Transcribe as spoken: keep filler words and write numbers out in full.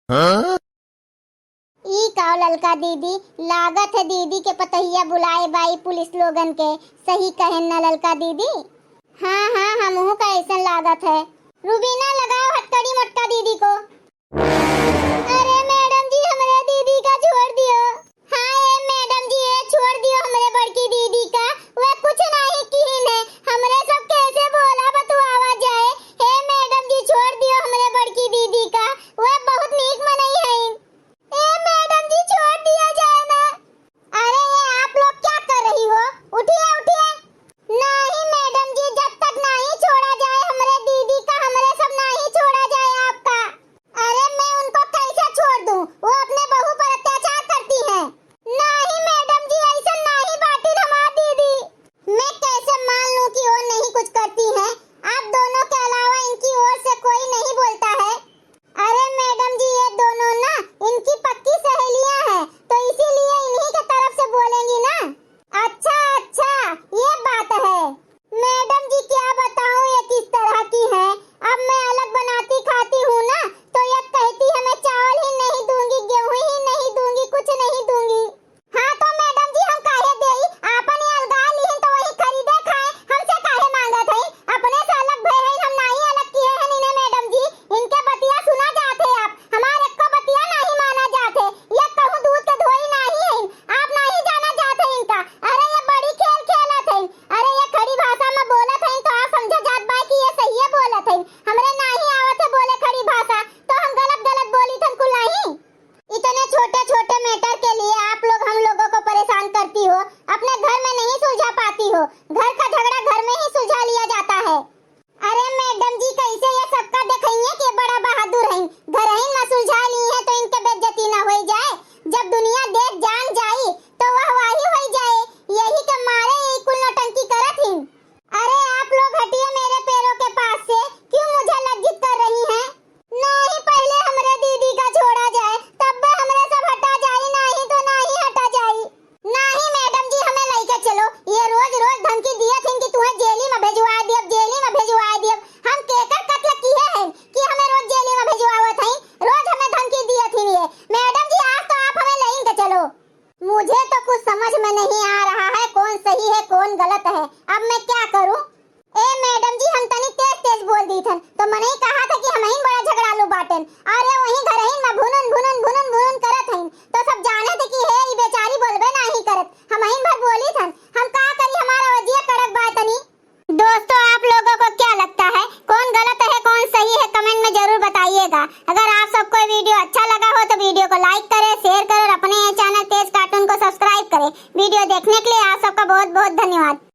ई काव ललका दीदी, लागत है दीदी के पतहिया बुलाए बाई पुलिस लोगन के, सही कहेन ना ललका दीदी? हाँ, हाँ, हमहू का ऐसन लागत है। रुबीना, लगाओ हथकड़ी मोटका दीदी को। अरे मैडम जी, हमरे दीदी का छोड़ दियो। हाँ ए मैडम जी, ए छोड़ दियो हमरे बड़की दीदी का, वे कुछ नहीं किहिन है। हमरे सब कैसे बोला बतुआवा जाए। हे मैडम जी, छोड़ दियो हमरे बड़की दीदी का, वे बहुत नीक मनई हईन। ए मैडम जी, छोड़ दिया जाए ना। अरे ये आप लोग क्या कर रही हो? उठिए, उठिए। नहीं मैडम जी, जब तक नहीं छोड़ा जाए हमरे दीदी का, हमरे सब नहीं छोड़ा जाए आपका। अरे मैं उनको कैसे छोड़ दूं? वो अपने बहू पर अत्याचार करती हैं। नहीं मैडम जी, ऐसा नहीं बाटिन हमार दीदी। मैं कैसे मान लूं कि वो नहीं कुछ करती हैं? आप दोनों के अलावा इनकी ओर से कोई नहीं बोलता है। अरे मैडम जी, ये दोनों ना इनकी पक्की सहेलियां हैं, तो इसीलिए इन्हीं के तरफ से बोलेंगी ना। अच्छा, अच्छा, ये बात है। मैडम जी, क्या बताऊं ये किस तरह की हैं। अब मैं अलग बनाती खाती हूँ ना, तो ये कहती है, "मैं चावल ही नहीं दूंगी, गेहूं ही नहीं दूंगी, कुछ नहीं दूंगी।" हाँ तो मैडम जी, हम काहे देई? आपन ये अलगा लिहिन तो वही खरीदे खाए, हमसे काहे मांगत हईन? अपने से अलग भय हईन, हम नाई अलग किहे हन इन्हें मैडम जी। इनके बतिया सुना जात है आप, हमार एको बतिया नाई माना जात है। ये कहूँ दूध के धोई नाई हईन, आप नाई जाना जात है इनका। अरे ये बड़ी खेल खेलत हईन। अरे ये खड़ी भाषा में बोलत हईन तो आप समझा जात बा कि ये सहिए बोलत हईन। हमरे नाई आवत है बोले खड़ी भाषा, तो हम गलत गलत बोली थन कुल नाई। इतने छोटे छोटे मैटर के लिए आप लोग हम लोगों को परेशान करती हो, अपने घर में नहीं सुलझा पाती हो। घर का झगड़ा घर में ही सुलझा लिया जाता है। अरे मैडम जी, कैसे ये सबका देखइए के बड़ा बहादुर हैं, घरहिन में सुलझा ली है तो इनके बेइज्जती ना होई जाए। जब दुनिया देख जान जाई तो वाहवाही होई जाए। यही के मारे ये कुल नौटंकी करत हिन। अरे आप लोग हटिए मेरे पैरों के पास से, क्यों मुझे लज्जित कर रही हैं? नाही, पहले हमरे दीदी का छोड़ा जाए, तब हमरे सब हटा जाई, नाही तो नाही हटा जाई। नाही मैडम जी, हमें लइके चलो, ये रोज रोज धमकी दियत हिन कि तुहें जेली में भेजवा दियब, जेली में भेजवा दियब। हम केकर कत्ल किहे हैं कि हमें रोज जेली में भेजवावत हैं, रोज हमें धमकी दियत हिन ये। मैडम जी, आज तो आप हमें लइके चलो। मुझे तो कुछ समझ में नहीं आ रहा है, कौन सही है, कौन गलत है, अब मैं क्या करूं? ए मैडम जी, हम तनी तेज तेज बोल दी थन, तो मनई कहा था कि हमहिन बड़ा झगड़ालू बाटेन, और ये वहीं घरहिन में भुनुन भुनुन भुनुन भुनुन करत हईन, तो सब जाने थे कि हे, ई बेचारी बोलबे नाही करत, हमहिन भर बोली थन, हम का करी, हमारा वजिया कड़क बा तनी। दोस्तों, आप लोगों को क्या लगता है, कौन गलत है, कौन सही है, कमेंट में जरूर बताइएगा। अगर आप सबको वीडियो अच्छा लगा हो तो वीडियो को लाइक करें, शेयर करें और अपने ये चैनल तेज कार्टून को सब्सक्राइब करें। वीडियो देखने के लिए आप सबका बहुत बहुत धन्यवाद।